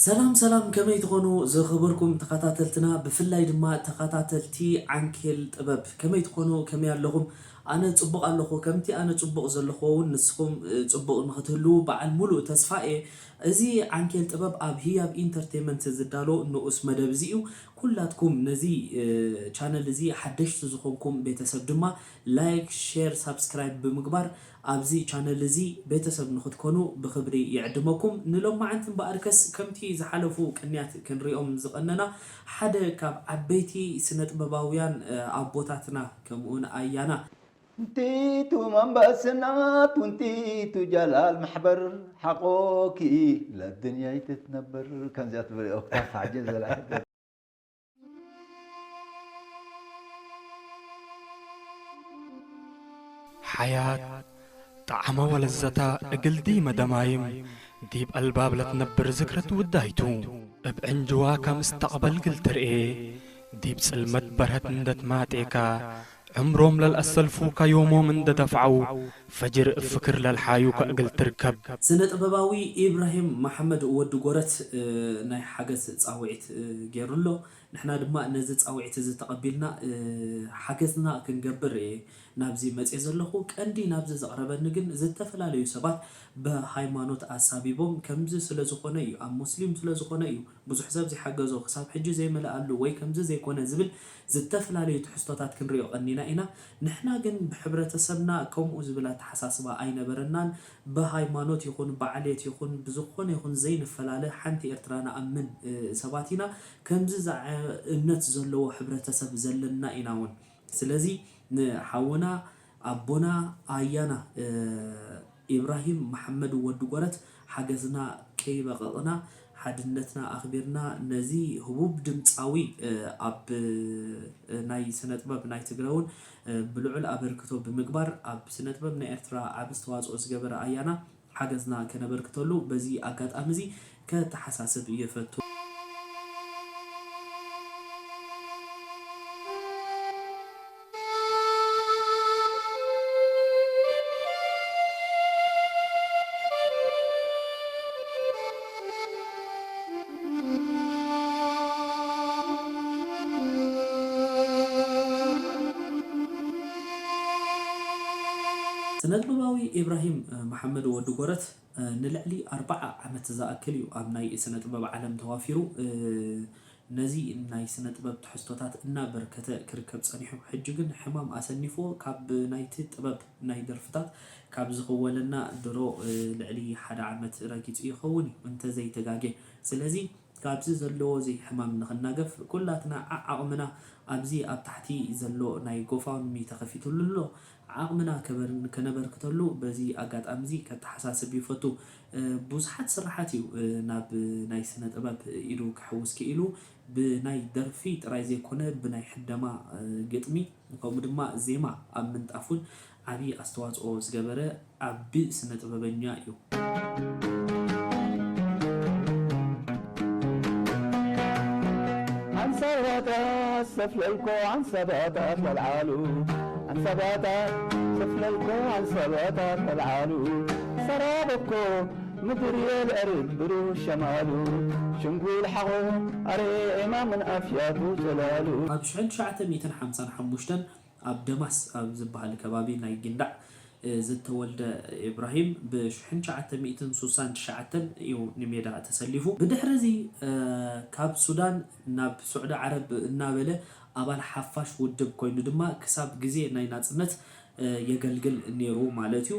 ሰላም ሰላም፣ ከመይ ትኾኑ ዝኸበርኩም ተኸታተልትና፣ ብፍላይ ድማ ተኸታተልቲ ዓንኬል ጥበብ፣ ከመይ ትኾኑ? ከመይ ኣለኹም? ኣነ ጽቡቕ ኣለኹ። ከምቲ ኣነ ጽቡቕ ዘለኹ እውን ንስኹም፣ እ፣ ጽቡቕ ንኽትህልዉ በዓል ሙሉእ ተስፋ እየ። እዚ ዓንኬል ጥበብ ኣብ ህያብ ኢንተርቴይመንት ዝዳሎ ንኡስ መደብ እዚ እዩ። ኩላትኩም ነዚ፣ እ፣ ቻነል እዚ ሓደሽቲ ዝኾንኩም ቤተሰብ ድማ ላይክ፣ ሼር፣ ሳብስክራይብ ብምግባር ኣብዚ ቻነል እዚ ቤተሰብ ንኽትኮኑ ብኽብሪ ይዕድመኩም። ንሎማዓንቲ እምበኣርከስ ከምቲ ዝሓለፉ ቅንያት ክንሪኦም ዝቐነና ሓደ ካብ ዓበይቲ ስነጥበባውያን፣ እ፣ ኣቦታትና ከምኡውን ኣያና እንቲቱ መንበስና ቱንቲቱ ጀላል ማሕበር ሓቆኪ ለድንያይ ትትነበር ከምዚኣ ትብል ኦክታፍ ሓጀ ዘላ ሓያት ጣዕመ ወለዘታ እግል ዲመ ደማይም ዲብ አልባብ ለትነብር ዝክረት ውዳይቱ። እብ ዕንጅዋ ከመስተቅበል እግል ትርኤ ዲብ ጽልመት በርሀት እንደ ትማጤካ ዕምሮም ለልአሰልፉካ ዮሞም እንደ ደፍዐው ፈጅር እብ ፍክር ለልሓዩከ እግል ትርከብ። ስነ ጥበባዊ ኢብራሂም መሓመድ ወዲ ጎረት ናይ ሓገዝ ጻውዒት ገይሩ ኣሎ። ንሕና ድማ ነዚ ጻውዒት እዚ ተቐቢልና ሓገዝና ክንገብር እየ ናብዚ መጽየ ዘለኹ። ቀንዲ ናብዚ ዘቕረበኒ ግን ዝተፈላለዩ ሰባት ብሃይማኖት ኣሳቢቦም ከምዚ ስለ ዝኾነ እዩ፣ ኣብ ሙስሊም ስለ ዝኾነ እዩ ብዙሕ ሰብ ዘይሓገዞ፣ ክሳብ ሕጂ ዘይመልኣሉ ወይ ከምዚ ዘይኮነ ዝብል ዝተፈላለዩ ትሕዝቶታት ክንሪኦ ቀኒና ኢና። ንሕና ግን ብሕብረተሰብና ከምኡ ዝብል ኣተሓሳስባ ኣይነበረናን። ብሃይማኖት ይኹን ብዓሌት ይኹን ብዝኾነ ይኹን ዘይንፈላለ ሓንቲ ኤርትራ ንኣምን ሰባት ኢና። ከምዚ ዝዓበየ እምነት ዘለዎ ሕብረተሰብ ዘለና ኢና እውን። ስለዚ ንሓውና ኣቦና ኣያና ኢብራሂም መሓመድ ወዲ ጎረት ሓገዝና ከይበቐቕና ሓድነትና ኣኽቢርና ነዚ ህቡብ ድምፃዊ ኣብ ናይ ስነ ጥበብ ናይ ትግረ እውን ብልዑል ኣበርክቶ ብምግባር ኣብ ስነ ጥበብ ናይ ኤርትራ ዓቢ ኣስተዋፅኦ ዝገበረ ኣያና ሓገዝና ከነበርክተሉ በዚ ኣጋጣሚ እዚ ከተሓሳስብ እየ ፈቱ። ስነጥበባዊ ኢብራሂም መሓመድ ወዲ ጎረት ንልዕሊ ኣርብዓ ዓመት ዝኣክል እዩ ኣብ ናይ ስነ ጥበብ ዓለም ተዋፊሩ። ነዚ ናይ ስነ ጥበብ ትሕዝቶታት እናበርከተ ክርከብ ጸኒሑ፣ ሕጂ ግን ሕማም ኣሰኒፍዎ ካብ ናይቲ ጥበብ ናይ ደርፍታት ካብ ዝኽወለና ድሮ ልዕሊ ሓደ ዓመት ረጊጹ ይኸውን እዩ እንተዘይተጋጌ። ስለዚ ካብዚ ዘለዎ እዚ ሕማም ንኽናገፍ ኩላትና ዓዓቕምና ኣብዚ ኣብ ታሕቲ ዘሎ ናይ ጎፋውንሚ ተኸፊትሉ ኣሎ። ዓቕምና ከነበርክተሉ በዚ ኣጋጣሚ እዚ ከተሓሳስብ ይፈቱ። ብዙሓት ስርሓት እዩ ናብ ናይ ስነ ጥበብ ኢዱ ክሕውስ ክኢሉ። ብናይ ደርፊ ጥራይ ዘይኮነ ብናይ ሕደማ ግጥሚ ከምኡ ድማ ዜማ ኣብ ምንጣፍ እውን ዓብዪ ኣስተዋፅኦ ዝገበረ ዓቢ ስነ ጥበበኛ እዩ። ዓንሰባታት ሰፍለልኮ ዓንሰባታት ለልዓሉ ዓንሰባታት ሰፍለልኮ ዓንሰባታት ለልዓሉ ሰራበኮ ምድር የልዕርብ ብሩህ ሸማሉ ሽንጉል ሓቆ ኣሬ ኤማምን ኣፍያቱ ጽላሉ። ኣብ ሽሕን ትሽዓተ ሚእትን ሓምሳን ሓሙሽተን ኣብ ደማስ ኣብ ዝበሃል ከባቢ ናይ ጊንዳዕ ዝተወልደ ኢብራሂም ብ ሽሕን ትሽዓተ ሚእትን ሱሳን ትሽዓተን እዩ ንሜዳ ተሰሊፉ። ብድሕሪ እዚ ካብ ሱዳን ናብ ስዑዲ ዓረብ እናበለ ኣባል ሓፋሽ ውድብ ኮይኑ ድማ ክሳብ ግዜ ናይ ናጽነት የገልግል ነይሩ ማለት እዩ።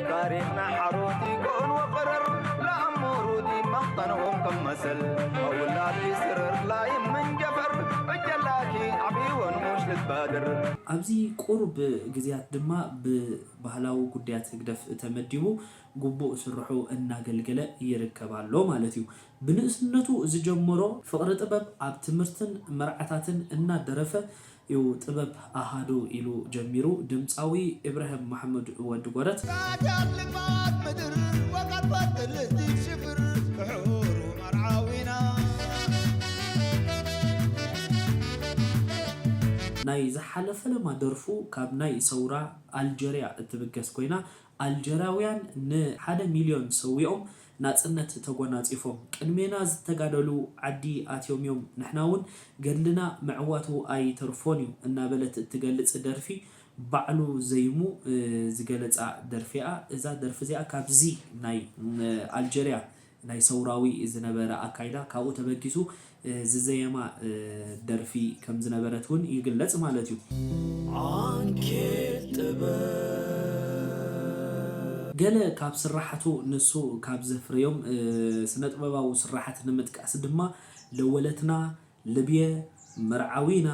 ታሪኽና ሓሮት ይኮን ወፈረር ለኣሞሩት መኽጠንዎም ከም መሰል ኣውላድ ይስርር ላይም መንጀፈር እጀላኪ ዓብይወን ሙሽ ልትባድር። ኣብዚ ቁሩብ ግዜያት ድማ ብባህላዊ ጉዳያት ህግደፍ ተመዲቡ ግቡእ ስርሑ እናገልገለ ይርከብ ኣሎ ማለት እዩ። ብንእስነቱ ዝጀመሮ ፍቕሪ ጥበብ ኣብ ትምህርትን መርዓታትን እናደረፈ እዩ ጥበብ ኣሃዱ ኢሉ ጀሚሩ። ድምፃዊ ኢብራሂም መሓመድ ወዲ ጎረት። ናይ ዝሓለፈ ለማ ደርፉ ካብ ናይ ሰውራ ኣልጀርያ እትብገስ ኮይና ኣልጀርያውያን ንሓደ ሚልዮን ሰዊኦም ናጽነት ተጎናጺፎም። ቅድሜና ዝተጋደሉ ዓዲ ኣትዮም እዮም፣ ንሕና እውን ገድልና ምዕዋቱ ኣይተርፎን እዩ እናበለት እትገልጽ ደርፊ ባዕሉ ዘይሙ፣ እ፣ ዝገለጻ ደርፊ እያ። እዛ ደርፊ እዚኣ ካብዚ ናይ፣ እ፣ ኣልጀርያ ናይ ሰውራዊ ዝነበረ ኣካይዳ ካብኡ ተበጊሱ፣ እ፣ ዝዘየማ፣ እ፣ ደርፊ ከም ዝነበረት እውን ይግለጽ ማለት እዩ። ዓንኬል ጥበብ። ገለ ካብ ስራሓቱ ንሱ ካብ ዘፍረዮም፣ እ፣ ስነ ጥበባዊ ስራሓት ንምጥቃስ ድማ ለወለትና፣ ልብየ፣ መርዓዊና፣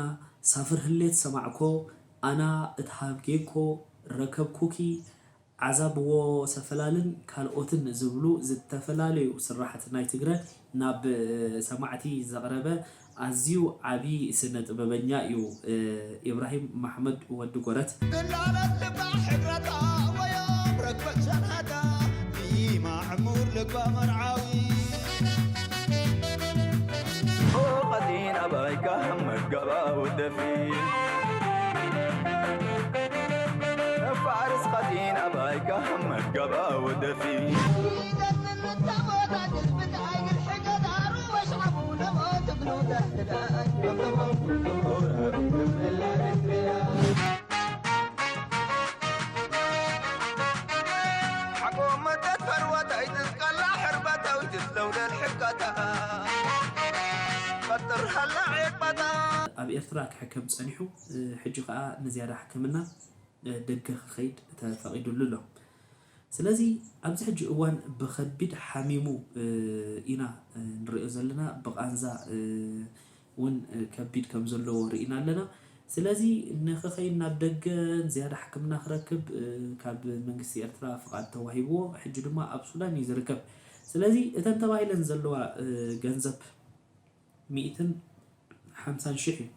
ሳፍር ህሌት ሰማዕኮ፣ ኣና እትሃብ ጌኮ፣ ረከብኩኪ፣ ዓዛብ ወ ሰፈላልን ካልኦትን ዝብሉ ዝተፈላለዩ ስራሓት ናይ ትግረ ናብ ሰማዕቲ ዘቕረበ ኣዝዩ ዓቢ ስነ ጥበበኛ እዩ፣ እ፣ ኢብራሂም ማሕመድ ወዲ ጎረት። ትላለጥ ልባ ሕድረታ ወዮም ረግበት ሸናታ፣ ዲማ ዕሙር ልባ መርዓዊ። ኦ ቐቲን ኣባይካ መጋባ ወደፊ። ፋርስ ቐቲን ኣባይካ መጋባ ወደፊ። ኣብ ኤርትራ ክሕከም ጸኒሑ፣ ሕጂ ከኣ ንዝያዳ ሕክምና ደገ ክኸይድ ተፈቒዱሉ ኣሎ። ስለዚ ኣብዚ ሕጂ እዋን ብኸቢድ ሓሚሙ ኢና ንሪኦ ዘለና፣ ብቓንዛ እውን ከቢድ ከም ዘለዎ ርኢና ኣለና። ስለዚ ንክኸይድ ናብ ደገ ዝያዳ ሕክምና ክረክብ ካብ መንግስቲ ኤርትራ ፍቓድ ተዋሂብዎ፣ ሕጂ ድማ ኣብ ሱዳን እዩ ዝርከብ። ስለዚ እተን ተባሂለን ዘለዋ ገንዘብ ሚእትን ሓምሳን ሽሕ እዩ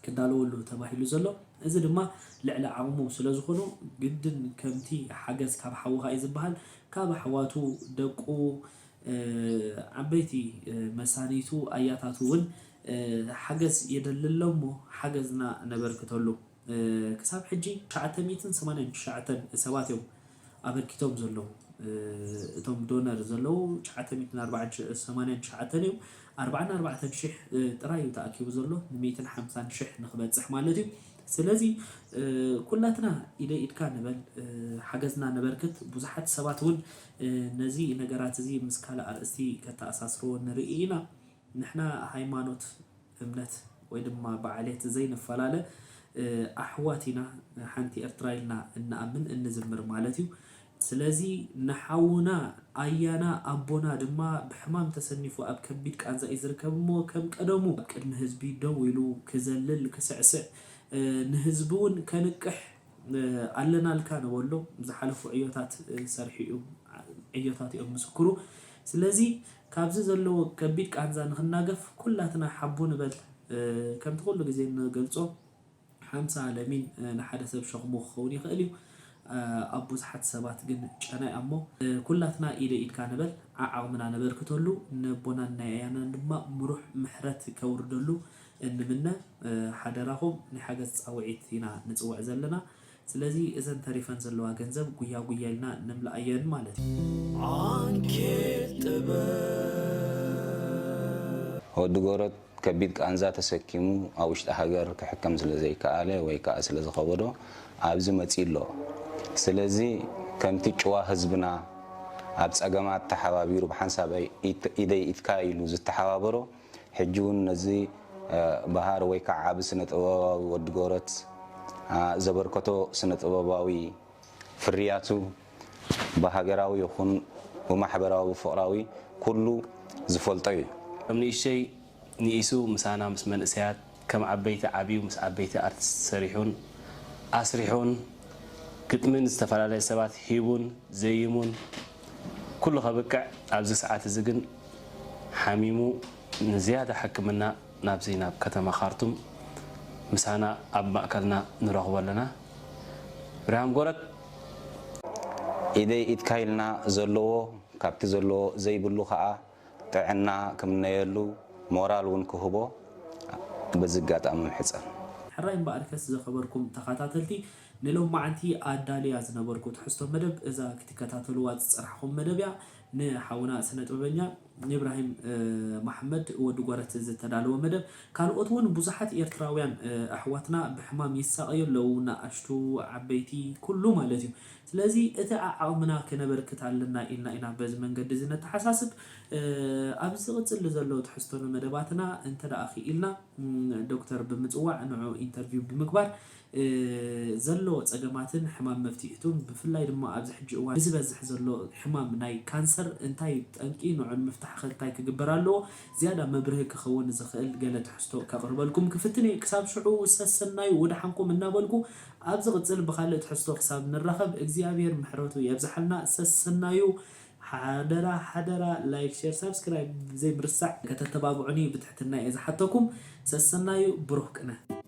ክዳለወሉ ተባሂሉ ዘሎ። እዚ ድማ ልዕሊ ዓቕሙ ስለ ዝኾኑ ግድን ከምቲ ሓገዝ ካብ ሓውኻ እዩ ዝበሃል፣ ካብ ኣሕዋቱ፣ ደቁ፣ እ፣ ዓበይቲ፣ እ፣ መሳንይቱ፣ ኣያታቱ እውን፣ እ፣ ሓገዝ የደሊ ኣሎ እሞ ሓገዝና ነበርክተሉ። እ፣ ክሳብ ሕጂ ትሽዓተ ሚእትን ሰማንያን ትሽዓተን ሰባት እዮም ኣበርኪቶም ዘለዉ። እ፣ እቶም ዶነር ዘለዉ ትሽዓተ ሚእትን ኣርባዓን ሰማንያን ትሽዓተን እዮም። ኣርባዓን ኣርባዕተን ሽሕ፣ እ፣ ጥራይ እዩ ተኣኪቡ ዘሎ፣ ንሚእትን ሓምሳን ሽሕ ንክበጽሕ ማለት እዩ። ስለዚ፣ እ፣ ኩላትና ኢደ ኢድካ ንበል፣ እ፣ ሓገዝና ነበርክት። ብዙሓት ሰባት እውን፣ እ፣ ነዚ ነገራት እዚ ምስ ካልእ ኣርእስቲ ከተኣሳስርዎ ንርኢ ኢና። ንሕና ሃይማኖት፣ እምነት ወይ ድማ ብዓሌት ዘይንፈላለ፣ እ፣ ኣሕዋት ኢና፣ ሓንቲ ኤርትራ ኢልና እንኣምን እንዝምር ማለት እዩ። ስለዚ ንሓውና ኣያና ኣቦና ድማ ብሕማም ተሰኒፉ ኣብ ከቢድ ቃንዛ እዩ ዝርከብ እሞ ከም ቀደሙ ኣብ ቅድሚ ህዝቢ ደው ኢሉ ክዘልል ክስዕስዕ፣ እ፣ ንህዝቢ እውን ከንቅሕ ኣለናልካ ንበሎ። ዝሓለፉ ዕዮታት፣ እ፣ ሰርሑ እዩ፣ ዕዮታት እዮም ምስክሩ። ስለዚ ካብዚ ዘለዎ ከቢድ ቃንዛ ንክናገፍ ኩላትና ሓቦ ንበል። እ፣ ከምቲ ኩሉ ግዜ ንገልጾ ሓምሳ ለሚን፣ እ፣ ንሓደ ሰብ ሸኽሙ ክኸውን ይኽእል እዩ። እ፣ ኣብ ብዙሓት ሰባት ግን ጨና እያ እሞ፣ እ፣ ኩላትና ኢደ ኢድካ ንበል፣ ዓዓቕምና ነበርክተሉ፣ ነቦናን ናይ ኣያናን ድማ ምሩሕ ምሕረት ከውርደሉ እንምነ። እ፣ ሓደራኹም ናይ ሓገዝ ጻውዒት ኢና ንጽውዕ ዘለና። ስለዚ እዘን ተሪፈን ዘለዋ ገንዘብ ጉያ ጉያ ኢልና ንምልኣየን ማለት እዩ። ዓንኬል ጥበብ። ወዲ ጎረድ ከቢድ ቃንዛ ተሰኪሙ ኣብ ውሽጢ ሃገር ክሕከም ስለ ዘይከኣለ ወይ ከኣ ስለ ዝኸበዶ ኣብዚ መጺኡ ኣሎ። ስለዚ ከምቲ ጭዋ ህዝብና ኣብ ጸገማት ተሓባቢሩ ብሓንሳብ ኢት-፣ ኢደይ ኢትካ ኢሉ ዝተሓባበሮ፣ ሕጂ እውን ነዚ፣ እ፣ በሃር ወይ ከዓ ዓቢ ስነ ጥበባዊ ወዲ ጎረት፣ እ፣ ዘበርከቶ ስነ ጥበባዊ ፍርያቱ ብሃገራዊ ይኹን ብማሕበራዊ ፍቕራዊ ኩሉ ዝፈልጦ እዩ። ከም ንእሽተይ ንኢሱ ምሳና ምስ መንእሰያት ከም ዓበይቲ ዓብዩ ምስ ዓበይቲ ኣርቲስት ሰሪሑን ኣስሪሑን ግጥምን ዝተፈላለየ ሰባት ሂቡን ዘይሙን ኩሉ ከብቅዕ ኣብዚ ሰዓት እዚ ግን ሓሚሙ ንዝያዳ ሕክምና ናብዚ ናብ ከተማ ካርቱም ምሳና ኣብ ማእከልና ንረኽቦ ኣለና። ብርሃም ጎረድ። ኢደይ ኢድካ ኢልና ዘለዎ ካብቲ ዘለዎ ዘይብሉ ከኣ ጥዕና ክምነየሉ ሞራል እውን ክህቦ በዚ ኣጋጣሚ ምሕጸን። ሕራይ እምበኣርከስ ዝኸበርኩም ተኸታተልቲ፣ ንሎማዓንቲ ኣዳልያ ዝነበርኩ ትሕዝቶ መደብ እዛ ክትከታተልዋ ዝጸናሕኩም መደብ እያ። ንሓውና ስነ ጥበበኛ ኢብራሂም መሓመድ ወዲ ጎረት ዝተዳለወ መደብ። ካልኦት እውን ብዙሓት ኤርትራውያን ኣሕዋትና ብሕማም ይሳቐዩ ኣለዉ። ንኣሽቱ ዓበይቲ ኩሉ ማለት እዩ። ስለዚ እቲ ዓቕምና ክነበርክት ኣለና ኢልና ኢና በዚ መንገዲ እዚ ነተሓሳስብ። ኣብ ዝቕፅል ዘሎ ትሕዝቶ ንመደባትና እንተ ደኣ ክኢልና ዶክተር ብምፅዋዕ ንዑ ኢንተርቪው ብምግባር ዘሎ ፀገማትን ሕማም መፍትሒቱን ብፍላይ ድማ ኣብዚ ሕጂ እዋን ብዝበዝሕ ዘሎ ሕማም ናይ ካንሰር እንታይ ጠንቂ ንዑ ንምፍታሕ ከ እንታይ ክግበር ኣለዎ ዝያዳ መብርሂ ክኸውን ዝኽእል ገለ ትሕዝቶ ከቕርበልኩም ክፍትን እየ። ክሳብ ሽዑ ሰሰናዩ ወደሓንኩም እናበልኩ ኣብ ዝቕፅል ብኻልእ ትሕዝቶ ክሳብ ንራኸብ እግዚኣብሔር ምሕረቱ የብዝሓልና። ሰሰናዩ ሓደራ ሓደራ ላይክ ሼር ሳብስክራይብ ዘይምርሳዕ ከተተባብዑኒ ብትሕትና እየ ዝሓተኩም። ሰሰናዩ ብሩህ ቅነ።